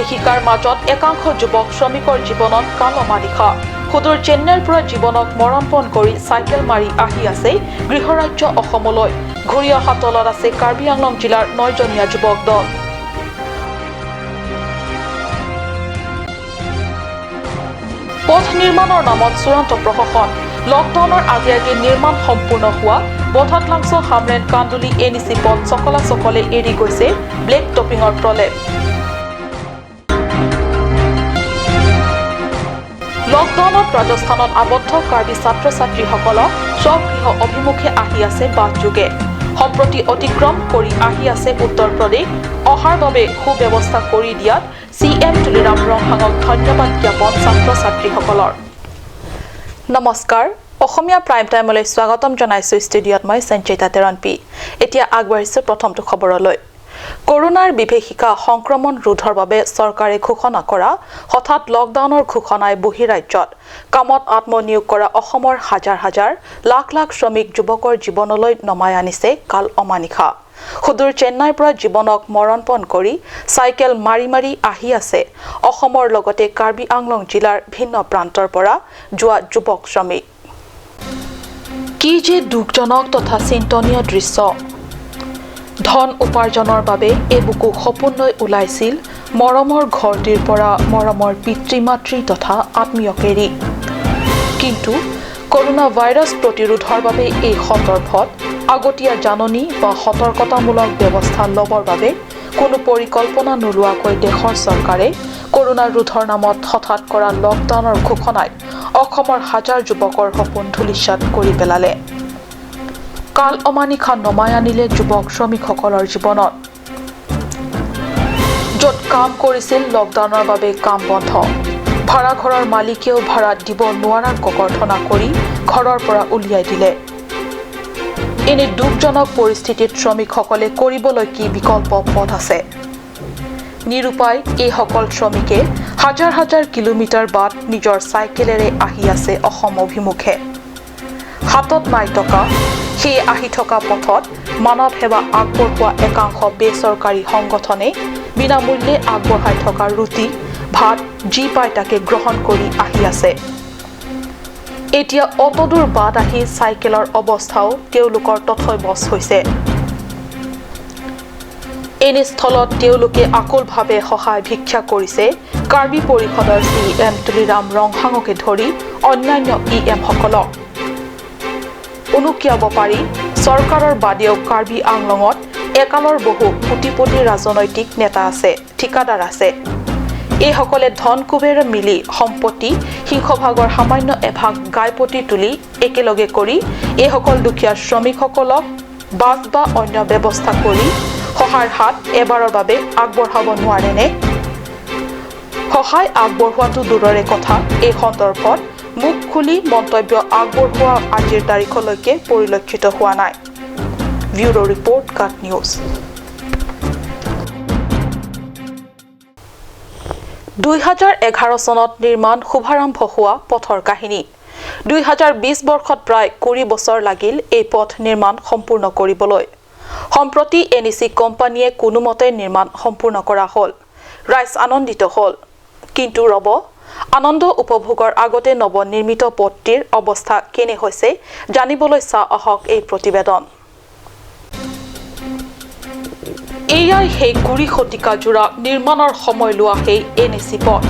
বিভীষিকাৰ মাজত একাংশ যুৱক শ্ৰমিকৰ জীৱনত কাল অমানিশা। সুদূৰ চেন্নাইৰ পৰা জীৱনক মৰণপণ কৰি চাইকেল মাৰি আহি আছে গৃহৰাজ্য অসমলৈ। ঘূৰি অহা তলত আছে কাৰ্বি আংলং জিলাৰ 9জনীয়া যুৱক দল। পথ নিৰ্মাণৰ নামত চূড়ান্ত প্ৰশাসন। লকডাউনৰ আগে আগে নিৰ্মাণ সম্পূৰ্ণ হোৱা বঠাতলাংছ হামৰেন কান্দুলি এন ই চি পথ চকলা চকলে এৰি গৈছে ব্লেক টপিঙৰ প্ৰলেপ। লকডাউনত ৰাজস্থানত আবদ্ধ কাৰ্বি ছাত্ৰ ছাত্ৰীসকলক স্বগৃহ অভিমুখে আহি আছে বাছযোগে। সম্প্ৰতি অতিক্ৰম কৰি আহি আছে উত্তৰ প্ৰদেশ। অহাৰ বাবে সুব্যৱস্থা কৰি দিয়াত চি এম তুলিৰাম ৰংহাঙক ধন্যবাদ জ্ঞাপন ছাত্ৰ ছাত্ৰীসকলৰ। নমস্কাৰ, অসমীয়া প্ৰাইম টাইমলৈ স্বাগতম জনাইছো। ষ্টুডিঅ'ত মই সঞ্চিতা তেৰণপি। এতিয়া আগবাঢ়িছো প্ৰথমটো খবৰলৈ। কৰোণাৰ বিভীষিকা সংক্ৰমণ ৰোধৰ বাবে চৰকাৰে ঘোষণা কৰা হঠাৎ লকডাউনৰ ঘোষণাই বহিৰাজ্যত কামত আত্মনিয়োগ কৰা অসমৰ হাজাৰ হাজাৰ, লাখ লাখ শ্ৰমিক যুৱকৰ জীৱনলৈ নমাই আনিছে কাল অমানিশা। সুদূৰ চেন্নাইৰ পৰা জীৱনক মৰণপণ কৰি চাইকেল মাৰি মাৰি আহি আছে অসমৰ লগতে কাৰ্বি আংলং জিলাৰ ভিন্ন প্ৰান্তৰ পৰা যোৱা যুৱক শ্ৰমিক। কি যে দুখজনক তথা চিন্তনীয় দৃশ্য! ধন উপাৰ্জনৰ বাবে এবুকু সপোন লৈ ওলাইছিল মৰমৰ ঘৰটিৰ পৰা, মৰমৰ পিতৃ মাতৃ তথা আত্মীয়ক এৰি। কিন্তু কৰোণা ভাইৰাছ প্ৰতিৰোধৰ বাবে এই সন্দৰ্ভত আগতীয়া জাননী বা সতৰ্কতামূলক ব্যৱস্থা ল'বৰ বাবে কোনো পৰিকল্পনা নোলোৱাকৈ দেশৰ চৰকাৰে কৰোণা ৰোধৰ নামত হঠাৎ কৰা লকডাউনৰ ঘোষণাই অসমৰ হাজাৰ যুৱকৰ সপোন ধূলিসাৎ কৰি পেলালে। কাল অমানিশা নমাই আনিলে যুৱক শ্ৰমিকসকলৰ জীৱনত। য'ত কাম কৰিছিল, লকডাউনৰ বাবে কাম বন্ধ। ভাড়াঘৰৰ মালিকেও ভাড়া দিব নোৱাৰাৰ ককৰ্থনা কৰি ঘৰৰ পৰা উলিয়াই দিলে। এনে দুখজনক পৰিস্থিতিত শ্ৰমিকসকলে কৰিবলৈ কি বিকল্প পথ আছে? নিৰুপায় এইসকল শ্ৰমিকে হাজাৰ হাজাৰ কিলোমিটাৰ বাট নিজৰ চাইকেলেৰে আহি আছে অসম অভিমুখে। হাতত নাই টকা। সেয়ে আহি থকা পথত মানৱ সেৱা আগবঢ়োৱা একাংশ বেচৰকাৰী সংগঠনে বিনামূল্যে আগবঢ়াই থকা ৰুটি, ভাত যি পায় তাকে গ্ৰহণ কৰি আহি আছে। এতিয়া অতদূৰ বাট আহি চাইকেলৰ অৱস্থাও তেওঁলোকৰ তথৈবচ হৈছে। এনেস্থলত তেওঁলোকে আকুলভাৱে সহায় ভিক্ষা কৰিছে কাৰ্বি পৰিষদৰ চি এম তুলিৰাম ৰংহাঙকে ধৰি অন্যান্য ই এমসকলক। উনুকিয়াব পাৰি, চৰকাৰৰ বাদেও কাৰ্বি আংলঙত একালৰ বহু কোটিপতি ৰাজনৈতিক নেতা আছে, ঠিকাদাৰ আছে। এইসকলে ধন কুবেৰ মিলি সম্পত্তি সিংহভাগৰ সামান্য এভাগ গাইপতি তুলি একেলগে কৰি এইসকল দুখীয়া শ্ৰমিকসকলক বাছ বা অন্য ব্যৱস্থা কৰি সহায়ৰ হাত এবাৰৰ বাবে আগবঢ়াব নোৱাৰেনে? সহায় আগবঢ়োৱাটো দূৰৰে কথা, এই সন্দৰ্ভত মুখ খুলি মন্তব্য আগবঢ়োৱা আজিৰ তাৰিখলৈকে পৰিলক্ষিত হোৱা নাই। ব্যুৰ' ৰিপৰ্ট, কাট নিউজ। 2011 চনত নিৰ্মাণ শুভাৰম্ভ হোৱা পথৰ কাহিনী। 2020 বৰ্ষত প্ৰায় 20 বছৰ লাগিল এই পথ নিৰ্মাণ সম্পূৰ্ণ কৰিবলৈ। সম্প্ৰতি এন ই চি কোম্পানীয়ে কোনোমতে নিৰ্মাণ সম্পূৰ্ণ কৰা হ'ল, ৰাইজ আনন্দিত হ'ল। কিন্তু ৰ'ব, আনন্দ উপভোগৰ আগতে নৱনিৰ্মিত পথটিৰ অৱস্থা কেনে হৈছে জানিবলৈ চাওঁ আহক এই প্ৰতিবেদন। এয়াই সেই 20 শতিকা জোৰা নিৰ্মাণৰ সময় লোৱা সেই এন এ চি পথ।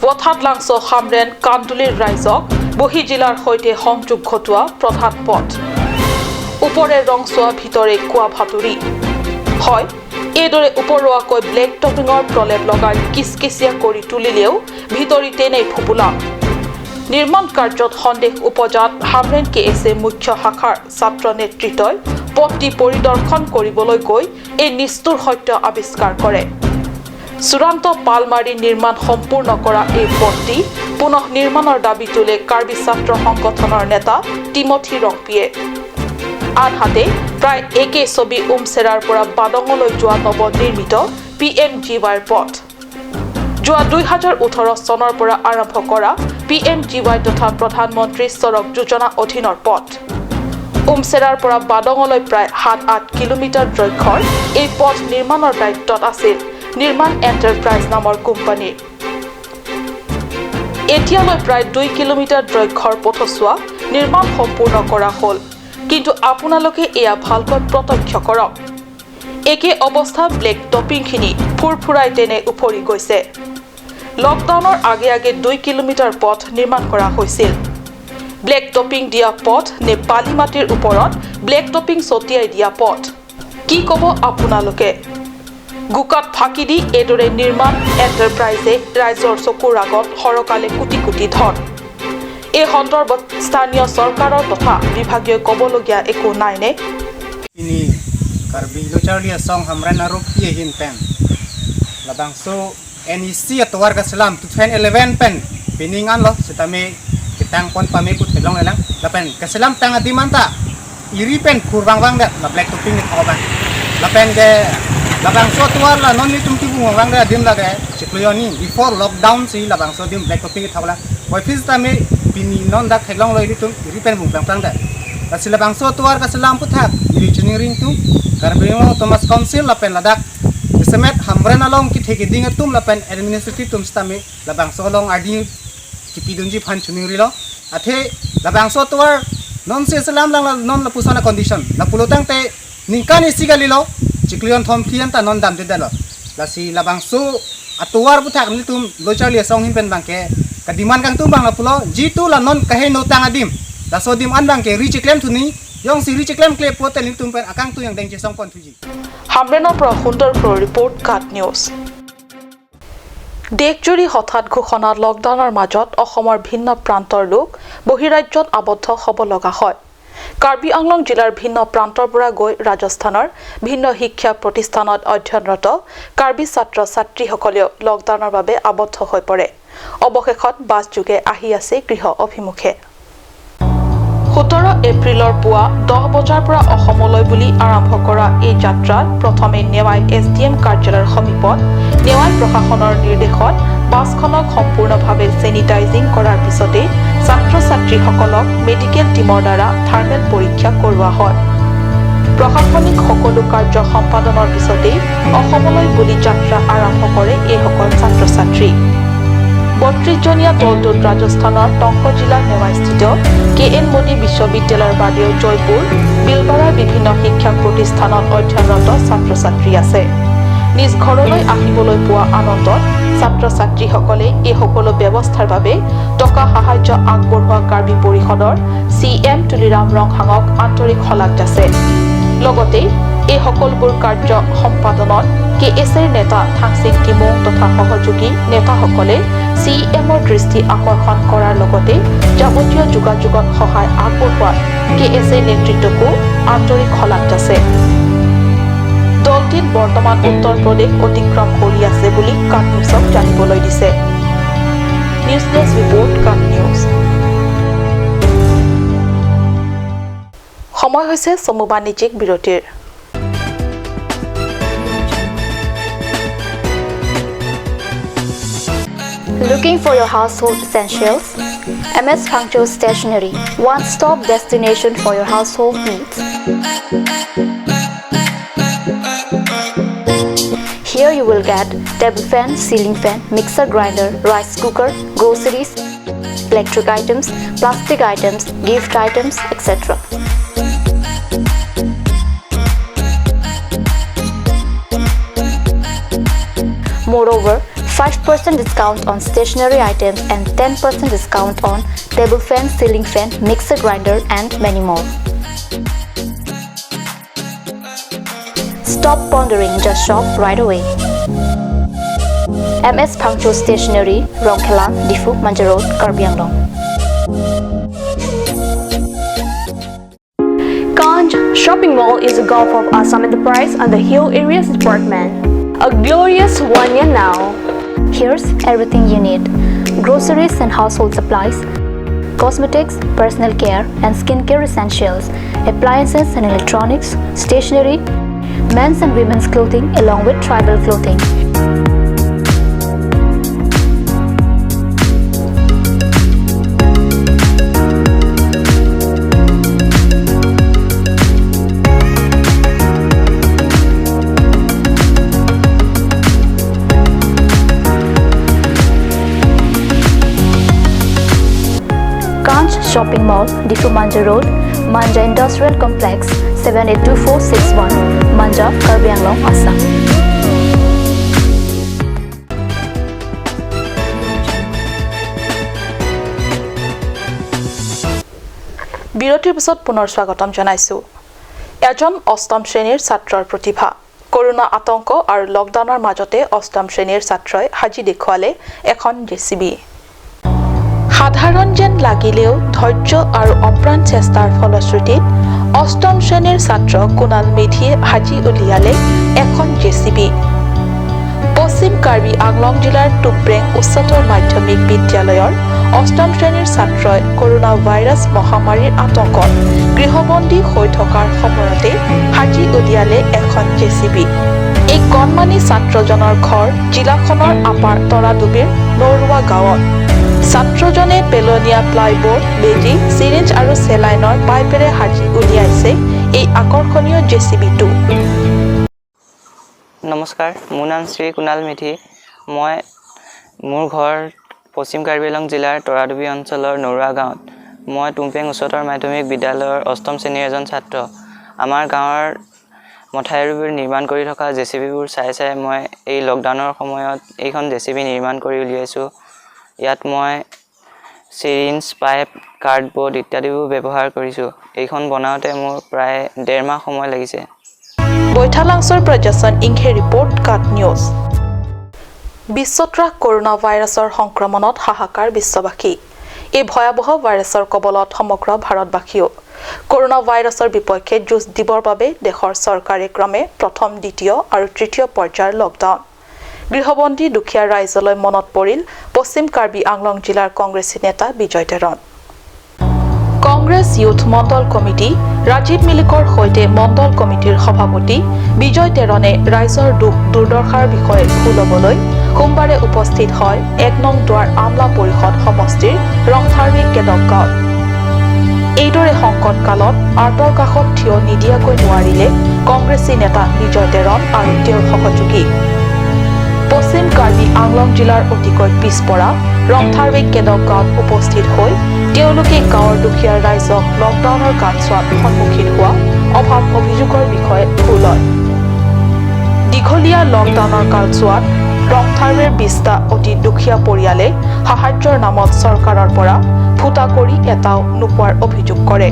বঠাতলাংছ হামৰেন কান্দুলিৰ ৰাইজক বহি জিলাৰ সৈতে সংযোগ ঘটোৱা প্ৰধান পথ। ওপৰে ৰংচোৱা, ভিতৰে কোৱা ভাতুৰি। হয়, এইদৰে ওপৰুৱাকৈ ব্লেক টপিঙৰ প্ৰলেপ লগাই কিচকিচিয়া কৰি তুলিলেও ভিতৰি তেনেই ফোপোলা। নিৰ্মাণ কাৰ্যত সন্দেহ উপজাত হামৰেন কে এছ এ মুখ্য শাখাৰ ছাত্ৰ নেতৃত্বই পথটি পৰিদৰ্শন কৰিবলৈ গৈ এই নিষ্ঠুৰ সত্য আৱিষ্কাৰ কৰে। চূড়ান্ত পাল মাৰি নিৰ্মাণ সম্পূৰ্ণ কৰা এই পথটি পুনঃ নিৰ্মাণৰ দাবী তোলে কাৰ্বি ছাত্ৰ সংগঠনৰ নেতা টিমথি ৰংপিয়ে। আনহাতে প্ৰায় একে ছবি উমচেৰাৰ পৰা বাদঙলৈ যোৱা নৱনিৰ্মিত পি এম জি ৱাইৰ পথ। যোৱা 2018 চনৰ পৰা আৰম্ভ কৰা পি এম জি ৱাই তথা প্ৰধানমন্ত্ৰী চড়ক যোজনা অধীনৰ পথ। উমচেৰাৰ পৰা বাদঙলৈ প্ৰায় 7-8 কিলোমিটাৰ দৈৰ্ঘ্যৰ এই পথ নিৰ্মাণৰ দায়িত্বত আছিল নিৰ্মাণ এণ্টাৰপ্ৰাইজ নামৰ কোম্পানীৰ। এতিয়ালৈ প্ৰায় 2 কিলোমিটাৰ দৈৰ্ঘ্যৰ পথছোৱা নিৰ্মাণ সম্পূৰ্ণ কৰা হ'ল, কিন্তু আপোনালোকে এয়া ভালকৈ প্ৰত্যক্ষ কৰক। একে অৱস্থা ব্লেক টপিংখিনি ফুৰফুৰাই তেনে উফৰি গৈছে। লকডাউনৰ আগে আগে 2 কিলোমিটাৰ পথ নিৰ্মাণ কৰা হৈছিল। ব্লেক টপিং দিয়া পথ নে বালি মাটিৰ ওপৰত ব্লেক টপিং ছটিয়াই দিয়া পথ, কি ক'ব আপোনালোকে? গোকাত ফাঁকি দি এইদৰে নিৰ্মাণ এণ্টাৰপ্ৰাইজে ৰাইজৰ চকুৰ আগত সৰকালে কোটি কোটি ধন। এই সন্দৰ্ভত স্থানীয় চৰকাৰৰ তথা বিভাগীয় ক'বলগীয়া একো নাইনে? Karbi Lucharlia song hamran arup hin pen labang so NEC atwar ka salam 2011 pen piningan lo sitame kitang pon pame put helong elang lapen kasalam tang adimanta iri pen kurbang bang da la black topping ni thoban lapen ke labang so tuar la non ni tumti bung bang da dim la ke chikloyoni before lockdown si labang so dim black topping ni thawla boy fis tame pini non da helong lo iri tum iri pen bung bang bang da la silabang so tuar kasalam puthak iri chining ring tum Karbi Thomas Council lapen ladak semet hamren along ki theki ding tum lapen administrative tum stami labang so long adi ki pidunji phan chuning rilo athe labang so tuar non se salam lang non la pusana condition la pulotang te ningkan isigali lo chiklion thom thian ta non dam de dalo la si labang so atuar puthak ni tum lochali song hin pen bangke kadiman kang tum bang la pulo jitu la non kahe no tang adim la so dim an bangke reach claim thuni yong si reach claim kle potel ni tum pen akang tu yang deng che song pon thuji। হামৰেনৰ পৰা সুন্দৰপুৰৰ report, কাট news. দেশজুৰি হঠাৎ ঘোষণা লকডাউনৰ মাজত অসমৰ ভিন্ন প্ৰান্তৰ লোক বহিৰাজ্যত আবদ্ধ হ'ব লগা হয়। কাৰ্বি আংলং জিলাৰ ভিন্ন প্ৰান্তৰ পৰা গৈ ৰাজস্থানৰ ভিন্ন শিক্ষা প্ৰতিষ্ঠানত অধ্যয়নৰত কাৰ্বি ছাত্ৰ ছাত্ৰীসকলেও লকডাউনৰ বাবে আবদ্ধ হৈ পৰে। অৱশেষত বাছযোগে আহি আছে গৃহ অভিমুখে। 17 এপ্ৰিলৰ পুৱা 10 বজাৰ পৰা অসমলৈ বুলি আৰম্ভ কৰা এই যাত্ৰাত প্ৰথমে নেৱাই SDM কাৰ্যালয়ৰ সমীপত নেৱাই প্ৰশাসনৰ নিৰ্দেশত বাছখনক সম্পূৰ্ণভাৱে চেনিটাইজিং কৰাৰ পিছতে ছাত্ৰ ছাত্ৰীসকলক মেডিকেল টীমৰ দ্বাৰা থাৰ্মেল পৰীক্ষা কৰোৱা হয়। প্ৰশাসনিক সকলো কাৰ্য সম্পাদনৰ পিছতেই অসমলৈ বুলি যাত্ৰা আৰম্ভ কৰে এইসকল ছাত্ৰ ছাত্ৰী। 32জনীয়া দলটোত ৰাজস্থানৰ টংক জিলাৰ নেৱাইস্থিত KN Modi বিশ্ববিদ্যালয়ৰ বাদেও জয়পুৰ, বিলবাৰাৰ বিভিন্ন শিক্ষা প্ৰতিষ্ঠানত অধ্যয়নৰত ছাত্ৰ ছাত্ৰী আছে। নিজ ঘৰলৈ আহিবলৈ পোৱা আনন্দত ছাত্ৰ ছাত্ৰীসকলে এই সকলো ব্যৱস্থাৰ বাবে টকা সাহায্য আগবঢ়োৱা কাৰ্বি পৰিষদৰ CM Tuliram ৰংহাঙক আন্তৰিক শলাগ যাচে। লগতে এই সকলোবোৰ কাৰ্য সম্পাদনত KSAৰ নেতা থাংচিং কিমুং তথা সহযোগী নেতাসকলে CMৰ দৃষ্টি আকৰ্ষণ কৰাৰ লগতে যাৱতীয় যোগাযোগত সহায় আগবঢ়োৱাত KSA নেতৃত্বকো আন্তৰিক শলাগ যাচে। দলটিত বৰ্তমান উত্তৰ প্ৰদেশ অতিক্ৰম কৰি আছে বুলি কাট নিউজক জানিবলৈ দিছে। News desk report, Kaat news. সময় হৈছে চমু বাণিজ্যিক বিৰতিৰ। Looking for your household essentials? MS Phangcho Stationery, one-stop destination for your household needs. Here you will get table fan, ceiling fan, mixer grinder, rice cooker, groceries, electric items, plastic items, gift items, etc. Moreover, 5% discount on stationery items and 10% discount on table fan, ceiling fan, mixer grinder and many more. Stop pondering, just shop right away. MS Phangcho Stationery, Rongkhelan, Diphu, Manja Road, Karbi Anglong. Ganj Shopping Mall is a Gulf of Assam Enterprise and the Hill Areas Department. A glorious 1 year now. Here's everything you need: groceries and household supplies, cosmetics, personal care and skincare essentials, appliances and electronics, stationery, men's and women's clothing along with tribal clothing. Shopping Mall, Diphu Manja Road, Manja Industrial Complex, 782461, Manja, Karbi Anglong, Assam. বিৰতিৰ পিছত পুনৰ স্বাগতম জনাইছো। এজন অষ্টম শ্ৰেণীৰ ছাত্ৰৰ প্ৰতিভা। কৰোনা আতংক আৰু লকডাউনৰ মাজতে অষ্টম শ্ৰেণীৰ ছাত্ৰই সাজি দেখুৱালে এখন জেচিবি। সাধাৰণ যেন লাগিলেও ধৈৰ্য আৰু অপ্ৰাণ চেষ্টাৰ ফলশ্ৰুতিত অষ্টম শ্ৰেণীৰ ছাত্ৰ কুণাল মেধিয়ে সাজি উলিয়ালে এখন জেচিবি। পশ্চিম কাৰ্বি আংলং জিলাৰ টুপ্ৰেং উচ্চতৰ মাধ্যমিক বিদ্যালয়ৰ অষ্টম শ্ৰেণীৰ ছাত্ৰই কৰোনা ভাইৰাছ মহামাৰীৰ আতংকত গৃহবন্দী হৈ থকাৰ সময়তে সাজি উলিয়ালে এখন জেচিবি। এই কণমানি ছাত্ৰজনৰ ঘৰ জিলাখনৰ আপাৰ তৰাডুবিৰ নৰুৱা গাঁৱত। ছাত্ৰজনে পেলনীয়া প্লাইবোৰ্ড, বেজী, চিৰিঞ্জ আৰু চেলাইনৰ পাইপেৰে সাজি উলিয়াইছে এই আকৰ্ষণীয় জেচিবিটো। নমস্কাৰ, মোৰ নাম শ্ৰী কুণাল মেধি। মই মোৰ ঘৰ পশ্চিম কাৰ্বি আংলং জিলাৰ তৰাডুবি অঞ্চলৰ নৰুৱা গাঁৱত। মই টুমপেং উচ্চতৰ মাধ্যমিক বিদ্যালয়ৰ অষ্টম শ্ৰেণীৰ এজন ছাত্ৰ। আমাৰ গাঁৱৰ মথাউৰিবোৰ নিৰ্মাণ কৰি থকা জে চি বিবোৰ চাই চাই মই এই লকডাউনৰ সময়ত এইখন জে চি বি নিৰ্মাণ কৰি উলিয়াইছোঁ। ইয়াত মই চিৰিঞ্জ, পাইপ, কাৰ্ডবৰ্ড ইত্যাদিবোৰ ব্যৱহাৰ কৰিছোঁ। এইখন বনাওঁতে মোৰ প্ৰায় 1.5 মাহ সময় লাগিছে। বৈঠালাংছৰ প্ৰজাচন ইংহে ৰিপৰ্ট, কাট নিউজ। বিশ্বত্ৰাস কৰোনা ভাইৰাছৰ সংক্ৰমণত হাহাকাৰ বিশ্ববাসী। এই ভয়াৱহ ভাইৰাছৰ কবলত সমগ্ৰ ভাৰতবাসীও। কৰোনা ভাইৰাছৰ বিপক্ষে যুঁজ দিবৰ বাবে দেশৰ চৰকাৰে ক্ৰমে প্ৰথম, দ্বিতীয় আৰু তৃতীয় পৰ্যায়ৰ লকডাউন। গৃহবন্দী দুখীয়া ৰাইজলৈ মনত পৰিল পশ্চিম কাৰ্বি আংলং জিলাৰ কংগ্ৰেছী নেতা বিজয় তেৰণ। কংগ্ৰেছ ইউথ মণ্ডল কমিটি ৰাজীৱ মিলিকৰ সৈতে মণ্ডল কমিটিৰ সভাপতি বিজয় তেৰণে ৰাইজৰ দুখ দুৰ্দশাৰ বিষয়ে ভূ ল'বলৈ সোমবাৰে উপস্থিত হয় 1 নং দুৱাৰ আমলা পৰিষদ সমষ্টিৰ ৰংথাৰবি কেদক গাঁৱত। এইদৰে সংকটকালত আৰ্তৰ কাষত থিয় নিদিয়াকৈ নোৱাৰিলে কংগ্ৰেছী নেতা বিজয় তেৰণ আৰু তেওঁৰ সহযোগী। পশ্চিম কাৰ্বি আংলং জিলাৰ অতিকৈ পিছপৰা ৰংথাৰবি কেদক গাঁৱত উপস্থিত হৈ তেওঁলোকে গাঁৱৰ দুখীয়া ৰাইজক লকডাউনৰ কালছোৱাত সন্মুখীন হোৱা অভাৱ অভিযোগৰ বিষয়ে ভূ লয়। দীঘলীয়া লকডাউনৰ কালছোৱাত ৰংথাৰৱেৰ 20টা অতি দুখীয়া পৰিয়ালে সাহায্যৰ নামত চৰকাৰৰ পৰা ফুটা কৰি এটাও নোপোৱাৰ অভিযোগ কৰে।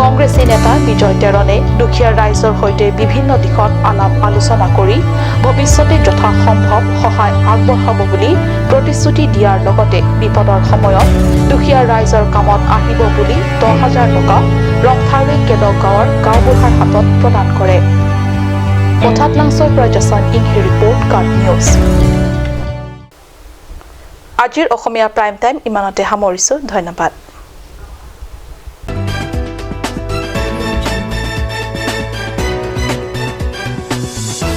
কংগ্ৰেছী নেতা বিজয় তেৰণে দুখীয়া ৰাইজৰ সৈতে বিভিন্ন দিশত আলাপ আলোচনা কৰি ভৱিষ্যতে যথাসম্ভৱ সহায় আগবঢ়াব বুলি প্ৰতিশ্ৰুতি দিয়াৰ লগতে বিপদৰ সময়ত দুখীয়া ৰাইজৰ কামত আহিব বুলি 10,000 টকা ৰংথাৰৱে কেদক গাঁৱৰ গাঁওবুঢ়াৰ হাতত প্ৰদান কৰে। পথাতলাংছৰ পৰা যশন ইংহি ৰিপৰ্ট, কাট নিউজ। আজিৰ অসমীয়া প্ৰাইম টাইম ইমানতে সামৰিছোঁ। ধন্যবাদ।